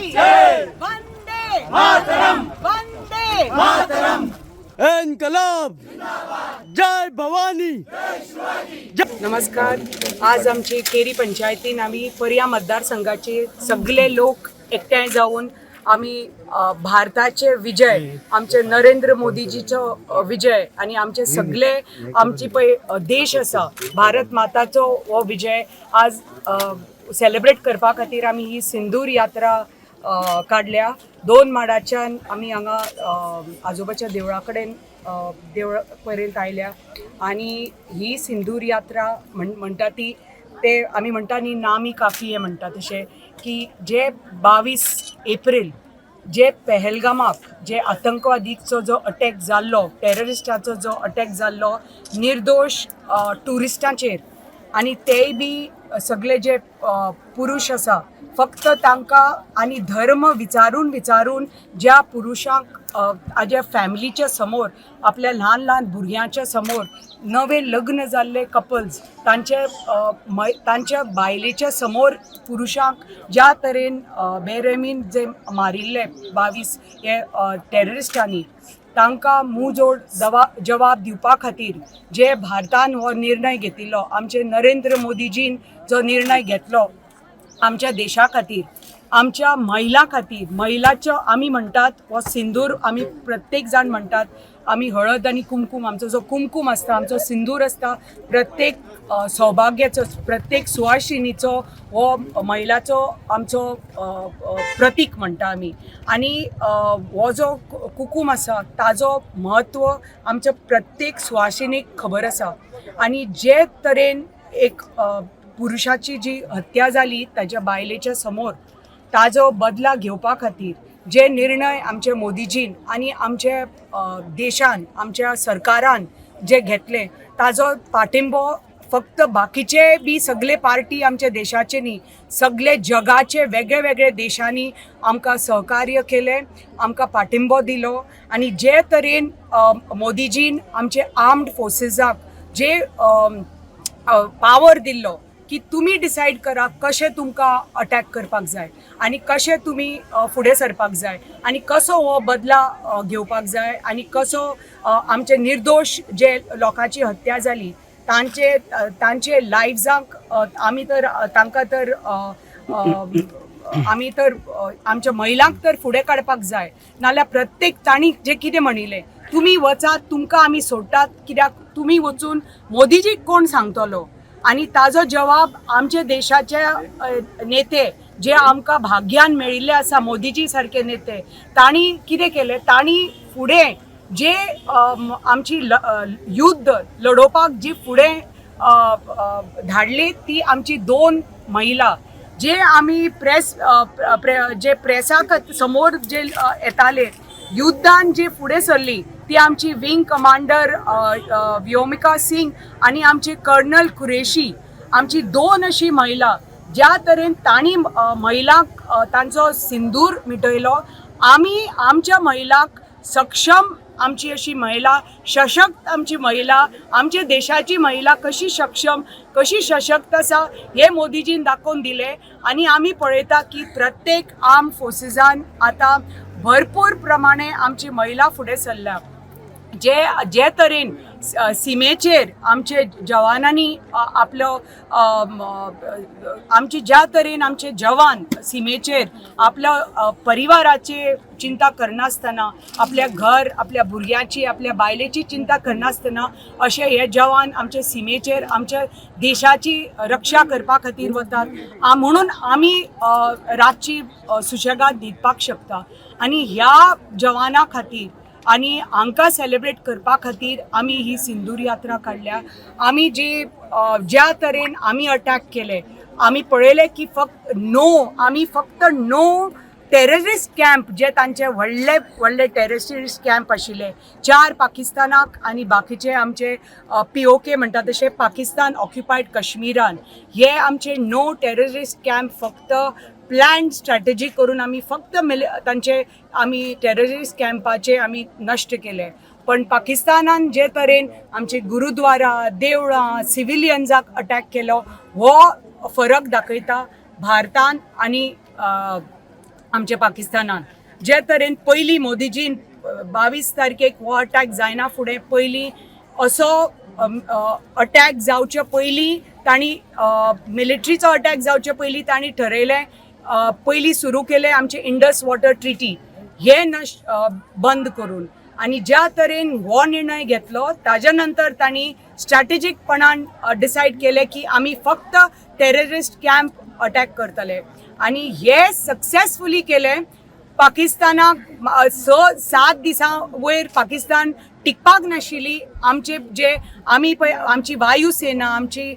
की जय. वंदे मातरम, वंदे मातरम. इन्कलाब, जय भवानी. नमस्कार. आज आमची केरी पंचायतीन आमी पर्या मतदारसंघाचे सगळे लोक एकठांय जावन आमी भारताचे विजय, आमचे नरेंद्र मोदीजीचो विजय आनी आमचे सगळे आमची पळय देश आसा, भारत माताचो हो विजय आज सेलिब्रेट करपा खातीर आमी ही सिंदूर यात्रा काडल्या. दोन माडाच्यान आमी हांगा आजोबाच्या देवळा कडेन देवळा पर्यंत आयल्या आनी ही सिंदूर यात्रा म्हणटा ती ते आमी म्हणटा न्ही, नामी काफी म्हणटा तशें की जे 22 एप्रील जे पेहलगामाक जे आतंकवादीचो जो अटॅक जाल्लो, टेररिस्टाचो जो अटॅक जाल्लो निर्दोश ट्युरिस्टांचेर आनी तेय बी सगळे जे पुरुश आसा, फक्त तांकां आनी धर्म विचारून विचारून ज्या पुरुशांक ज्या फॅमिलीच्या समोर, आपल्या ल्हान ल्हान भुरग्यांच्या समोर, नवे लग्न जाल्ले कपल्स तांचे तांच्या बायलेच्या समोर पुरुशांक ज्या तरेन बेरेमीन जे मारिल्ले 22 हे टेररिस्टांनी, तांकां मुंहजोड जवाब दिवपा खातीर जे भारतान हो निर्णय घेतिल्लो, आमचे नरेंद्र मोदीजीन जो निर्णय घेतलो आमच्या देशा खातीर, आमच्या महिलां खातीर, महिलाचो आमी म्हणटात हो सिंदूर, आमी प्रत्येक जाण म्हणटात आमी हळद आनी कुमकुम, आमचो जो कुमकुम आसता, आमचो सिंदूर आसता, प्रत्येक सौभाग्याचो, प्रत्येक सुवासिनीचो हो महिलाचो आमचो अ, अ, प्रतीक म्हणटा आमी. आनी हो जो कुकूम आसा ताजो म्हत्व आमच्या प्रत्येक सुवासिनीक खबर आसा. आनी जे तरेन एक पुरुशाची जी हत्या जाली ताच्या बायलेच्या समोर, ताजो बदला घेवपा खातीर जे निर्णय आमचे मोदीजीन आनी आमचे देशान, आमच्या सरकारान जे घेतले, ताजो पाठिंबो फक्त बाकीचे बी सगळे पार्टी आमच्या देशाचे न्ही, सगळे जगाचे वेगळे वेगळे देशांनी आमकां सहकार्य केलें, आमकां पाठिंबो दिलो. आनी जे तरेन मोदीजीन आमचे आर्म्ड फोर्सीसाक जे पावर दिल्लो की तुमी डिसायड करा कशें तुमकां अटॅक करपाक जाय आनी कशें तुमी फुडें सरपाक जाय आनी कसो हो बदला घेवपाक जाय आनी कसो आमचे निर्दोश जे लोकांची हत्या जाली तांचे तांचे लायव्सांक आमी तर तांकां तर अ, अ, आमी तर आमच्या महिलांक तर फुडें काडपाक जाय. नाल्यार प्रत्येक तांणी जे कितें म्हणिल्लें, तुमी वचात, तुमकां आमी सोडटात, कित्याक तुमी वचून मोदीजीक कोण सांगतलो? आनी ताजो जवाब आमचे देशाचे नेते जे आमकां भाग्यान मेळिल्ले आसा, मोदीजी सारके नेते, तांणी कितें केलें? तांणी फुडें जे आमची युद्ध लडोवपाक जी फुडें अ, अ, धाडली ती आमची दोन महिला, जे आमी प्रेस जे प्रेसा समोर जे येताले, युद्धान जे फुडें सरली ती आमची विंग कमांडर व्योमिका सिंग आनी आमचे कर्नल कुरेशी, आमची दोन अशी महिला, ज्या तरेन तांणी महिलांक तांचो सिंदूर मिटयलो, आमी आमच्या महिलांक सक्षम, आमची अशी महिला सशक्त, आमची महिला, आमच्या देशाची महिला कशी सक्षम, कशी सशक्त आसा हे मोदीजीन दाखोवन दिलें. आनी आमी पळयता की प्रत्येक आर्म फोर्सीसान आतां भरपूर प्रमाणे आमची महिला फुडें सरल्या. जे जे तरेन सिमेचेर आमचे जवानांनी आपलो आमचे ज्या तरेन आमचे जवान सिमेचेर आपल्या परिवाराची चिंता करनासतना, आपल्या घर, आपल्या भुरग्यांची, आपल्या बायलेची चिंता करनासतना अशे हे जवान आमचे सिमेचेर आमच्या देशाची रक्षा करपा खातीर वतात, म्हणून आमी रातची सुशेगाद न्हिदपाक शकता. आनी ह्या जवाना खातीर आनी हांकां सेलिब्रेट करपा खातीर आमी ही सिंदूर यात्रा काडल्या. आमी जी ज्या तरेन आमी अटॅक केले, आमी पळयले की फक्त नो, आमी फक्त नो टेररिस्ट कॅम्प, जे तांचे व्हडले व्हडले टेररिस्ट कॅम्प आशिल्ले चार पाकिस्तानाक आनी बाकीचे आमचे पीओके म्हणटा तशें पाकिस्तान ऑक्युपायड काश्मीरान, हे आमचे नो टेररिस्ट कॅम्प फक्त प्लॅन स्ट्रॅटेजी करून आमी फक्त तांचे आमी टेररिस्ट कॅम्पाचे आमी नश्ट केले. पण पाकिस्तानान जे तरेन आमचे गुरुद्वारा, देवळां, सिविलियन्साक अटॅक केलो, हो फरक दाखयता भारतान आनी आमच्या पाकिस्तानान. जे तरेन पयलीं मोदीजीन 22 तारखेक हो अटॅक जायना फुडें पयलीं असो अटॅक जावचे पयलीं तांणी, मिलिटरीचो अटॅक जावचे पयलीं तांणी ठरयलें, पयलीं सुरू केलें आमचे इंडस वॉटर ट्रिटी हे नश बंद करून. आनी ज्या तरेन हो निर्णय घेतलो ताज्या नंतर तांणी स्ट्रॅटेजीकपणान डिसायड केलें की आमी फक्त टेररिस्ट कॅम्प अटॅक करतले आनी हे सक्सेसफुली केलें. पाकिस्तानाक 6-7 दिसां वयर पाकिस्तान टिकपाक नाशिल्ली. आमचे जे आमी पळय आमची वायुसेना, आमची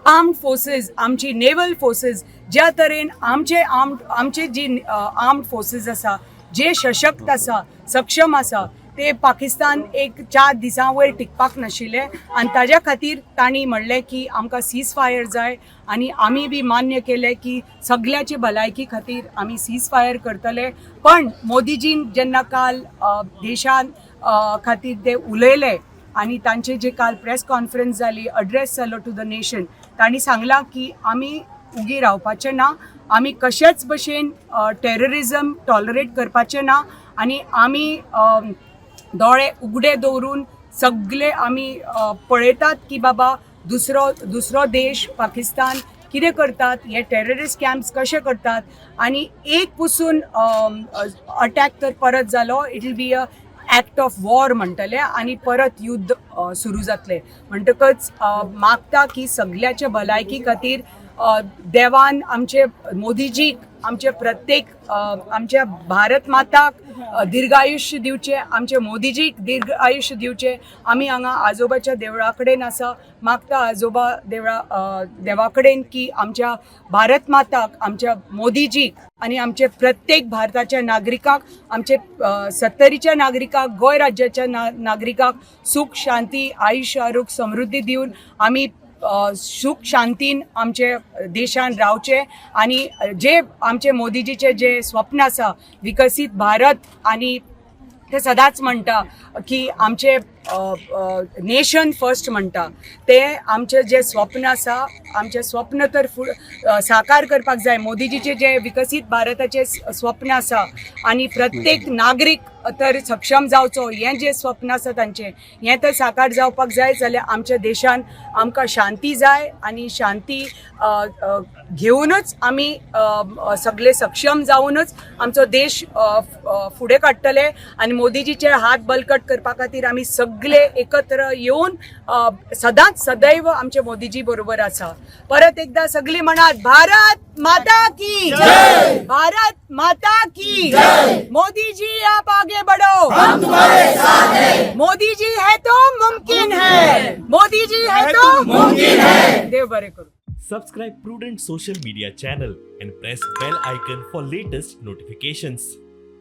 आर्म्ड फोर्सीस, आमची नेवल फोर्सीस, ज्या तरेन आमचे आर्म्ड आमचे जी आर्म्ड फोर्सीस आसा, जे सशक्त आसा, सक्षम आसा, ते पाकिस्तान एक 4 दिसां वयर टिकपाक नाशिल्ले. आनी ताज्या खातीर तांणी म्हणलें की आमकां सीज फायर जाय आनी आमी बी मान्य केलें की सगळ्याचे भलायकी खातीर आमी सीज फायर करतले. पण मोदीजीन जेन्ना काल देशान खातीर ते उलयले आनी तांचे जे काल प्रेस कॉन्फरन्स जाली, अड्रेस जालो टू the nation, तांणी सांगलां की आमी उगी रावपाचें ना, आमी कशेच भशेन टेररिजम टॉलरेट करपाचें ना आनी आमी दोळे उगडे दवरून सगळे आमी पळयतात की बाबा दुसरो दुसरो देश पाकिस्तान कितें करतात, हे टेररिस्ट कॅम्प्स कशे करतात. आनी एक पसून अटॅक तर परत जालो, it will be a act of war म्हणटले आनी परत युद्ध सुरू जातलें. म्हणटकच मागता की सगळ्याच्या भलायकी खातीर देवान आमचे मोदीजीक, आमचे प्रत्येक आमच्या भारत माताक दीर्घायुष्य दिवचें, आमचे मोदीजीक दीर्घ आयुष्य दिवचें. आमी हांगा आजोबाच्या देवळा कडेन आसा. मागता आजोबा देवळा देवा कडेन की आमच्या भारत माताक, आमच्या मोदीजीक आनी आमचे प्रत्येक भारताच्या नागरिकाक, आमचे सत्तरीच्या नागरिकाक, गोंय राज्याच्या नागरिकाक सुख, शांती, आयुष्य, आरोग्य, समृद्धी दिवन आमी सुख शांतीन आमचे देशान रावचे. आनी जे आमचे मोदीजीचे जे स्वप्न आसा विकसीत भारत, आनी ते सदांच म्हणटा की आमचे नेशन फर्स्ट म्हणटा, ते आमचे जे स्वप्न आसा, आमचे स्वप्न तर साकार करपाक जाय. मोदीजीचे जे विकसीत भारताचे स्वप्न आसा आनी प्रत्येक नागरीक तर सक्षम जावचो हें जे स्वप्न आसा तांचें, हें तर साकार जावपाक जाय जाल्यार आमच्या देशान आमकां शांती जाय आनी शांती घेवनच आमी सगळे सक्षम जावनच आमचो देश फुडें काडटले. आनी मोदीजीचे हात बलकट करपा खातीर आमी सगळे एकत्र येवन सदांच सदैव आमचे मोदीजी बरोबर आसा. परत एकदा सगळी म्हणात, भारत माता की जय, भारत माता की जय. मोदीजी आप आगे बढ़ो, हम तुम्हारे साथ हैं. मोदी जी है तो मुमकिन है, मोदी जी है तो मुमकिन है. देव बरे करू. Subscribe Prudent Social Media channel and press bell icon for latest notifications.